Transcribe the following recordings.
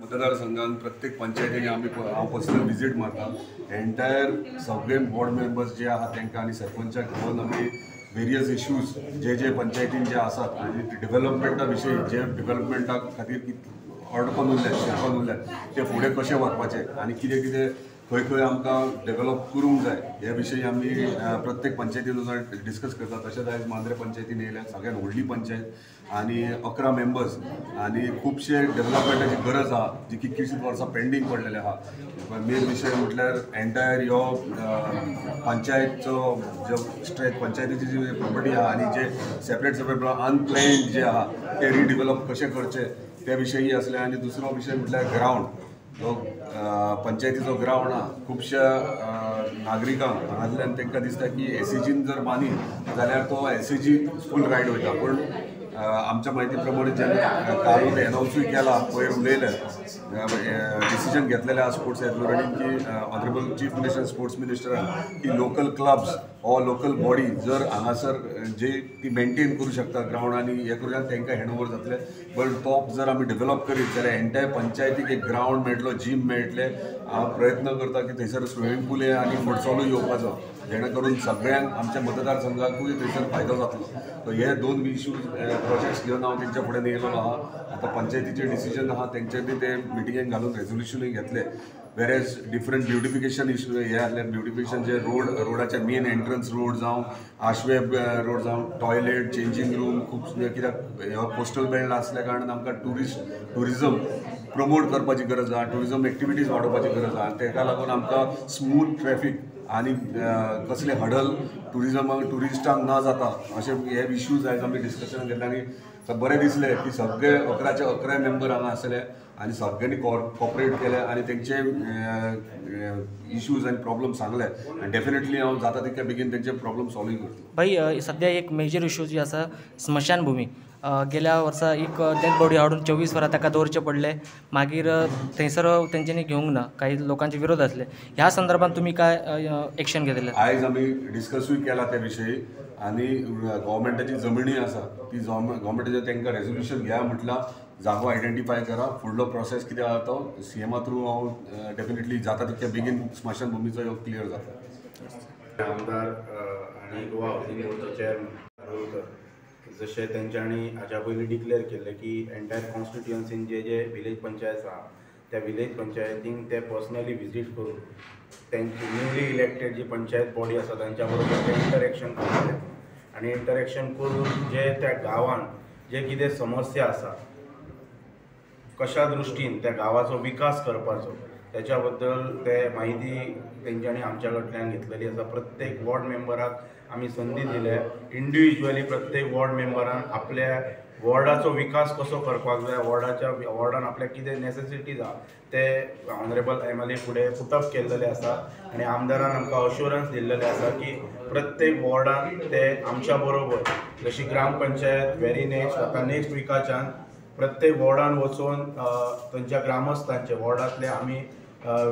मतदारसंघात प्रत्येक पंचायतीनी आमी हांव पर्सनल विजीट मारता. एंटायर सगळे वॉर्ड मेंबर्स जे आहा तांकां आनी सरपंचाक घेवन आमी वेरियस इश्यूज जे जे पंचायतीन जे आसात आनी डेव्हलपमेंटा विशयी जे डेव्हलपमेंटा खातीर अडकून उरल्यात, शिरकोन उरल्यात ते फुडें कशें व्हरपाचें आनी कितें कितें खंय खंय आमकां डेव्हलप करूंक जाय हे विशयी आमी प्रत्येक पंचायतीन वचून डिस्कस करतात. तशेंच आयज मांद्रे पंचायतीन येयल्या, सगळ्यात व्हडली पंचायत आनी 11 मेंबर्स आनी खुबशे डेव्हलपमेंटाची गरज आहा जी कितकीशींच वर्सां पेंडींग पडलेले आहा. मेन विशय म्हटल्यार एंटायर ह्यो पंचायतचो जो स्ट्रेच, पंचायतीची जी प्रॉपर्टी आहा आनी जे सेपरेट सेपरेट अनप्लॅन्ड जे आहा ते रिडिवेलप कशें करचे ते विशयी आसले. आनी दुसरो विशय म्हटल्यार ग्रावंड, जो पंचायतीचो ग्रावंड आहा खुबश्या नागरिकांक हांगांतल्यान तांकां दिसता की एसएजीन जर बांदीत जाल्यार तो एसएजी फूल रायड वयता. पूण आमच्या म्हायती प्रमाणे जेन्ना काल एनावन्सूय केला, पयर उलयले, डिसिजन घेतलेलें आहा स्पोर्ट्स अथॉरिटीन की ऑनरेबल चीफ मिनिस्टर स्पोर्ट्स मिनिस्टरान की local clubs or local body जर हांगासर जे ती मेंटेन करूं शकता ग्रावंड आनी हें करूं तांकां हँड ओवर जातलें. बट तो जर आमी डेव्हलप करीत जाल्यार एंटायर पंचायतीक एक ग्रावंड मेळटलो, जीम मेळटलें. हांव प्रयत्न करता की थंयसर स्विमींग पूल आनी फुटसॉलूय येवपाचो, जेणे करून सगळ्यांक आमच्या मतदारसंघाकूय थंयसर फायदो जातलो. सो हे 2 इश्यूज प्रोजेक्ट्स घेवन हांव तेंच्या फुडें येयलेलो आहा. आतां पंचायतीचें डिसिजन आहा तेंच्यांनी ते मिटिंगेक घालून रेजोल्युशनूय घेतले. वेरेज डिफरंट ब्युटिफिकेशन इश्यू हे आहले, ब्युटिफिकेशन जे रोड, रोडाचे मेन एंट्रन्स रोड जावं, आशवे रोड जावं, टॉयलेट, चेंजींग रूम खूब, कित्याक हो कोस्टल बेल्ट आसल्या कारणान आमकां ट्युरिजम प्रमोट करपाची गरज आहा, ट्युरिजम एक्टिविटीज वाडोवपाची गरज आहा. ताका लागून आमकां स्मूथ ट्रॅफीक आनी कसले हडल ट्युरिजमाक ट्युरिस्टांक ना जाता अशे हे इश्यूज आयज आमी डिस्कशन घेतले. आनी बरें दिसलें की सगळे 11चे 11 मेंबर हांगा आसले आनी सगळ्यांनी कॉपरेट केलें आनी तेंचे इश्यूज आनी प्रॉब्लम सांगले आनी डेफिनेटली हांव जाता तितक्या बेगीन तेंचे प्रॉब्लम सॉल्वूय करतलो. भाई, सद्या एक मेजर इश्यू जी आसा स्मशानभुमी. गेल्या वर्सा एक डेड बॉडी हाडून 24 वरां ताका दवरचें पडलें, मागीर थंयसर तेंच्यांनी घेवंक ना, काही लोकांचे विरोध आसले. ह्या संदर्भात तुमी काय एक्शन घेतलें? आयज आमी डिस्कसूय केला त्या विशयी आनी गव्हर्मेंटाची जमिनी आसा ती गव्हर्मेंटाचे तांकां रेजोल्युशन घ्या म्हटलां, जागो आयडेंटिफाय करा, फुडलो प्रोसेस कितें आहा तो सीएमा थ्रू हांव डेफिनेटली जाता तितक्या बेगीन स्मशानभुमीचो ह्यो क्लियर जाता. आमदार आनी गोवा हावजींग बोर्डचो चेअरमॅन आरोलकर जशें तेंच्यांनी हाज्या पयलीं डिक्लेअर केल्लें की एंटायर कॉन्स्टिट्युएन्सीन जे जे विलेज पंचायत आहा त्या विलेज पंचायतींक ते पर्सनली विजीट करून तेंची न्यूली इलेक्टेड जी पंचायत बॉडी आसा तांच्या बरोबर ते इंटरेक्शन करतले आनी इंटरेक्शन करून जे त्या गांवान जे कितें समस्या आसा कशा दृश्टीन त्या गांवाचो विकास करपाचो त्याच्या बद्दल ते म्हायती तेंच्यांनी आमच्या कडल्यान घेतलेली आसा. प्रत्येक वॉर्ड मेंबराक आमी संदी दिल्या, इंडिविज्युअली प्रत्येक वॉर्ड मेंबरान आपल्या वॉर्डाचो विकास कसो करपाक जाय, वॉर्डाच्या वॉर्डान आपल्याक कितें नॅसेसिटीज आहा ते ऑनरेबल एमएलए फुडें पुटअप केल्लेले आसा आनी आमदारान आमकां अश्युरन्स दिल्लेले आसा की प्रत्येक वॉर्डान ते आमच्या बरोबर जशी ग्रामपंचायत व्हेरी नेक्स्ट आतां नेक्स्ट विकाच्यान प्रत्येक वॉर्डान वचून थंयच्या ग्रामस्थांचे वॉर्डांतले आमी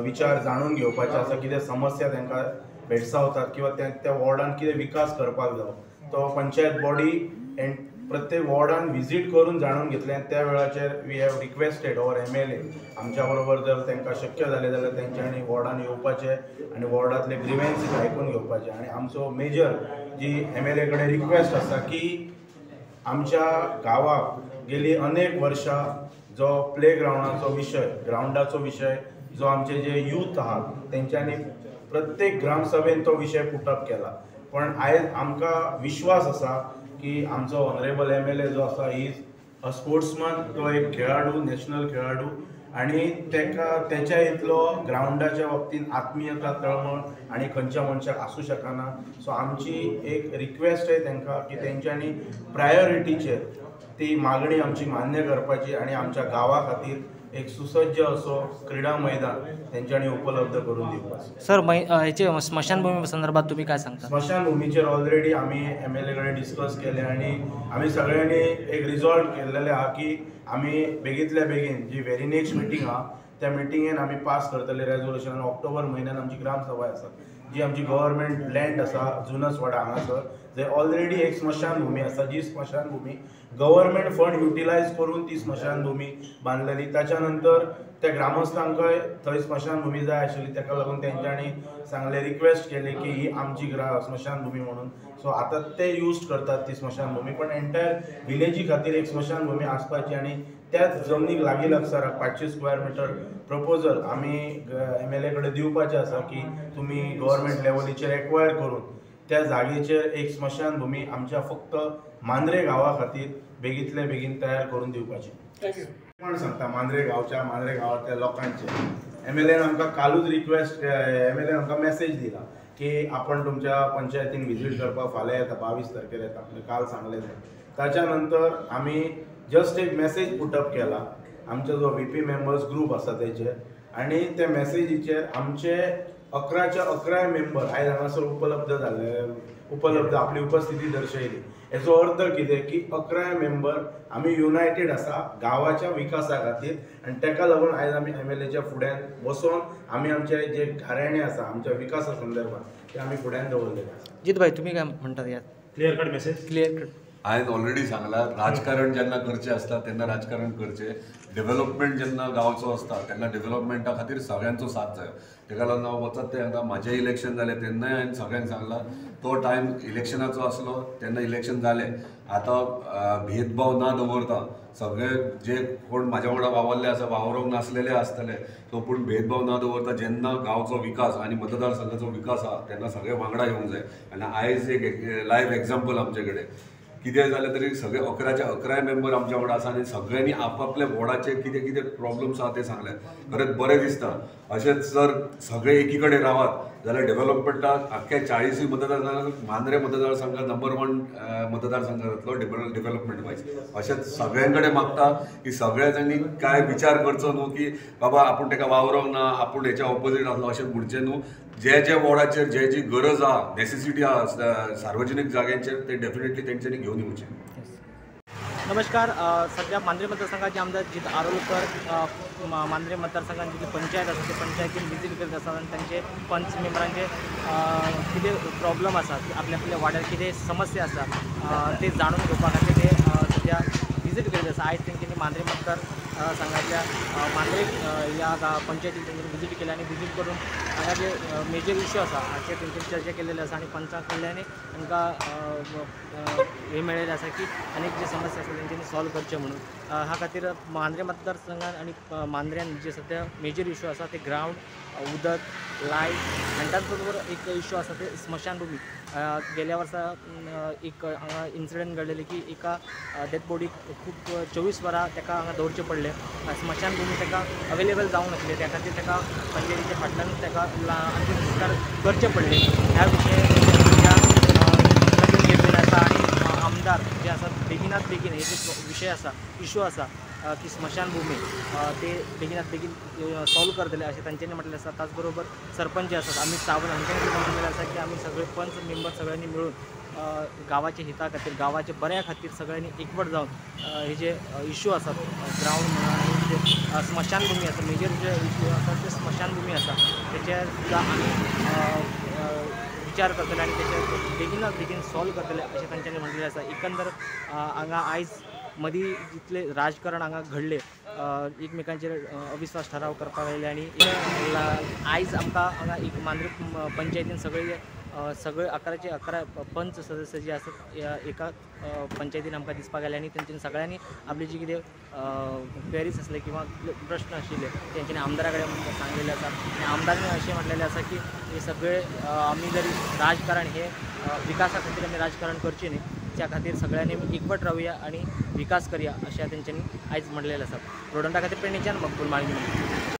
विचार जाणून घेवपाचे आसा, कितें समस्या तांकां भेडसावतात किंवा त्या वॉर्डान कितें विकास करपाक जावो तो पंचायत बॉडी एंड प्रत्येक वॉर्डान विजीट करून जाणून घेतलें. आनी त्या वेळाचेर we have requested our MLA आमच्या बरोबर जर तांकां शक्य जालें जाल्यार तेंच्यांनी वॉर्डान येवपाचें आनी वॉर्डांतले ग्रिवेन्सीस आयकून घेवपाचे. आनी आमचो मेजर जी एमएलए कडेन रिक्वेस्ट आसा की आमच्या गांवाक गेली अनेक वर्षां जो प्ले ग्रावंडाचो विशय, ग्रावंडाचो विशय जो आमचे जे यूथ आहात तेंच्यांनी प्रत्येक ग्रामसभेन तो विशय पुटअप केला, पण आयज आमकां विश्वास आसा की आमचो ऑनरेबल एमएलए जो आसा is a sportsman, तो एक खेळाडू, नॅशनल खेळाडू आनी तेका तेच्या इतलो ग्रावंडाच्या बाबतींत आत्मीयता, तळमळ आनी खंयच्या मनशाक आसूं शकना. सो आमची एक रिक्वेस्ट आहे तांकां की तेंच्यांनी प्रायोरिटीचेर ती मागणी आमची मान्य करपाची आनी आमच्या गांवा खातीर एक सुसज्ज असो क्रीडा मैदान तेंच्यांनी उपलब्ध करून दिवपाचो. सर, हेचे स्मशानभूमी संदर्भात तुम्ही काय सांगता? स्मशानभूमीचेर ऑलरेडी आमी एमएलए कडेन डिस्कस केले आनी आमी सगळ्यांनी एक रिजॉल्व केल्लेले आहा की आमी बेगींतल्या बेगीन जी व्हेरी नेक्स्ट मिटींग आहा त्या मिटिंगेन आमी पास करतले रेजोल्युशन. आनी ऑक्टोबर म्हयन्यान आमची ग्रामसभा आसा जी आमची गव्हर्मेंट लँड आसा जुनसवाडा हांगासर जंय ऑलरेडी एक स्मशानभूमी आसा, जी स्मशानभूमी गव्हर्मेंट फंड युटिलायज करून ती स्मशानभूमी बांदलेली. ताच्या नंतर त्या ग्रामस्थांकय थंय स्मशानभूमी जाय आशिल्ली, ताका लागून तेंच्यांनी सांगलें, रिक्वेस्ट केली की ही आमची स्मशानभूमी म्हणून. सो आतां ते यूज करतात ती स्मशानभूमी, पण एंटायर विलेजी खातीर एक स्मशानभूमी आसपाची आनी त्याच जमनीक लागीं लागसाराक 500 स्क्वेअर मिटर प्रपोजल आमी MLA कडेन दिवपाचें आसा की तुमी गव्हर्मेंट लेवलीचेर एक्वायर करून त्या जागेचेर एक स्मशानभूमी आमच्या फक्त मांद्रे गांवा खातीर बेगींतले बेगीन तयार करून दिवपाची. कोण सांगता मांद्रे गांवच्या, मांद्रे गांवांतल्या लोकांचे MLA आमकां कालूच रिक्वेस्ट, MLA आमकां मॅसेज दिला की आपण तुमच्या पंचायतीन विजीट करपाक फाल्यां येता, 22 तारखेर येता, काल सांगलें. ताच्या नंतर आमी जस्ट एक मॅसेज पुटअप केला आमचो जो VP members group आसा तेचेर, आनी त्या मॅसेजीचेर आमचे 11च्या 11 मेंबर आयज हांगासर उपलब्ध जाले, उपलब्ध आपली उपस्थिती दर्शयली. हेचो अर्थ कितें की 11 मेंबर आमी युनायटेड आसा गांवाच्या विकासा खातीर, आनी ताका लागून आयज आमी MLAच्या फुड्यान बसोन आमी आमचे जे घाराणे आसा आमच्या विकासा संदर्भात ते आमी फुड्यान दवरलेले आसा. जीत भाई, तुमी काय म्हणटात ह्या clear cut message? Clear cut हांवें ऑलरेडी सांगलां, राजकारण जेन्ना करचें आसता तेन्ना राजकारण करचें, डेव्हलपमेंट जेन्ना गांवचो आसता तेन्ना डेव्हलपमेंटा खातीर सगळ्यांचो साथ जाय. तेका लागून हांव वचत तें हांगा म्हाजें इलेक्शन जालें तेन्नाय हांवें सगळ्यांक सांगलां, तो टायम इलेक्शनाचो आसलो तेन्ना इलेक्शन जालें, आतां भेदभाव ना दवरता सगळे जे कोण म्हाज्या वांगडा वावरले आसा, वावरोंक नासलेले आसतले, सो पूण भेदभाव ना दवरता जेन्ना गांवचो विकास आनी मतदारसंघाचो विकास आहा तेन्ना सगळे वांगडा येवंक जाय. आनी आयज एक लायव्ह एग्जाम्पल आमचे कडेन कितें जालें तरी सगळे 11च्या 11 मेंबर आमच्या वांगडा आसा आनी सगळ्यांनी आपआपल्या वॉर्डाचे कितें कितें प्रॉब्लम्स आहा ते सांगले. खरेंच बरें दिसता. अशेंच जर सगळे एकी कडेन रावात जाल्यार डेव्हलपमेंटाक आख्ख्या 40 मतदारसंघात मांद्रे मतदारसंघात नंबर 1 मतदारसंघ जातलो डेव्हलपमेंट वायज. अशेंच सगळ्यां कडेन मागता की सगळ्या जाणांनी काय विचार करचो न्हू की बाबा आपूण ताका वावरोंक ना, आपूण हेच्या ऑपोजीट आसलो अशें म्हणचें न्हू. जे जे वॉर्डाचेर जे जी गरज आहा, नेसेसिटी आहा सार्वजनीक जाग्यांचेर ते डेफिनेटली तेंच्यांनी घेवन येवचें. नमस्कार. सध्या मांद्रे मतदारसंघाचे आमदार जीत आरोलकर मांद्रे मतदारसंघात जितली पंचायत आसा ते पंचायतीन विजीट करीत आसात आनी तांचे पंच मेंबरांचे कितें प्रॉब्लम आसा, आपल्या आपल्या वाड्यार कितें समस्या आसा ते जाणून घेवपा खातीर ते सध्या विजीट करीत आसा. आयज तेंच्यांनी मांद्रे मतदार संघातल्या मांद्रे ह्या पंचायतीन तेंच्यांनी विजीट केली आनी विजीट करून हांगा जे मेजर इश्यू आसा हाचेर तेंच्यांनी चर्चा केलेली आसा आनी पंचां कडल्यान तांकां हें मेळिल्लें आसा की आनीक जे समस्या आसा तेंच्यांनी सॉल्व करचें म्हणून. ह्या खातीर मांद्रे मतदारसंघान आनी मांद्र्यान जे सध्या मेजर इश्यू आसा ते ग्रावंड, उदक, लायट आनी त्याच बरोबर एक इश्यू आसा ते स्मशानभूमी. गेल्या वर्सा एक हांगा इन्सिडंट घडलेले की एका डेथ बॉडीक खूब 24 वरां ताका हांगा दवरचें पडलें. स्मशानभूमी ताका अवेलेबल जावंक नासली, त्या खातीर ताका पंचायतीच्या फाटल्यान ताका अंतीम संस्कार करचे पडले. ह्या विशय घेतलेले आसा आनी आमदार जे आसात बेगिनात बेगीन हे जे विशय आसा, इशू आसा की स्मशानभूमी ते बेगिनात बेगीन सॉल्व करतले अशें तांच्यांनी म्हटलें आसा. त्याच बरोबर सरपंच जे आसात अमित सावंत हांच्यांनी सुद्दां म्हणलेलें आसा की आमी सगळे पंच मेंबर सगळ्यांनी मिळून गांवाच्या हिता खातीर, गांवाच्या बऱ्या खातीर सगळ्यांनी एकवट जावन हे जे इश्यू आसात ग्रावंड म्हणा आनी जे स्मशानभूमी आसा, मेजर जे इश्यू आसा ते स्मशानभूमी आसा तेचेर सुद्दां आमी विचार करतले आनी तेचेर बेगिनात बेगीन सॉल्व करतले अशें तांच्यांनी म्हणलेलें आसा. एकंदर हांगा आयज मदीं जितलें राजकारण हांगा घडलें, एकमेकांचेर अविश्वास ठराव करपाक आयले आनी आयज आमकां हांगा एक मांद्रे पंचायतीन सगळे सगळे 11चे 11 पंच सदस्य जे आसात एका पंचायतीन आमकां दिसपाक आयले आनी तेंच्यांनी सगळ्यांनी आपली जी कितें क्वेरीज आसले किंवा प्रश्न आशिल्ले तेंच्यांनी आमदारा कडेन सांगलेले आसा आनी आमदारान अशें म्हटलेलें आसा की हे सगळे आमी जरी राजकारण हे विकासा खातीर आमी राजकारण करचें न्ही, त्या खातीर सगळ्यांनी एकवट रावया आनी विकास करया अशें तेंच्यांनी आयज म्हणलेलें आसा. प्रोडंटा खातीर पेडणेच्यान मकबूल माळगी.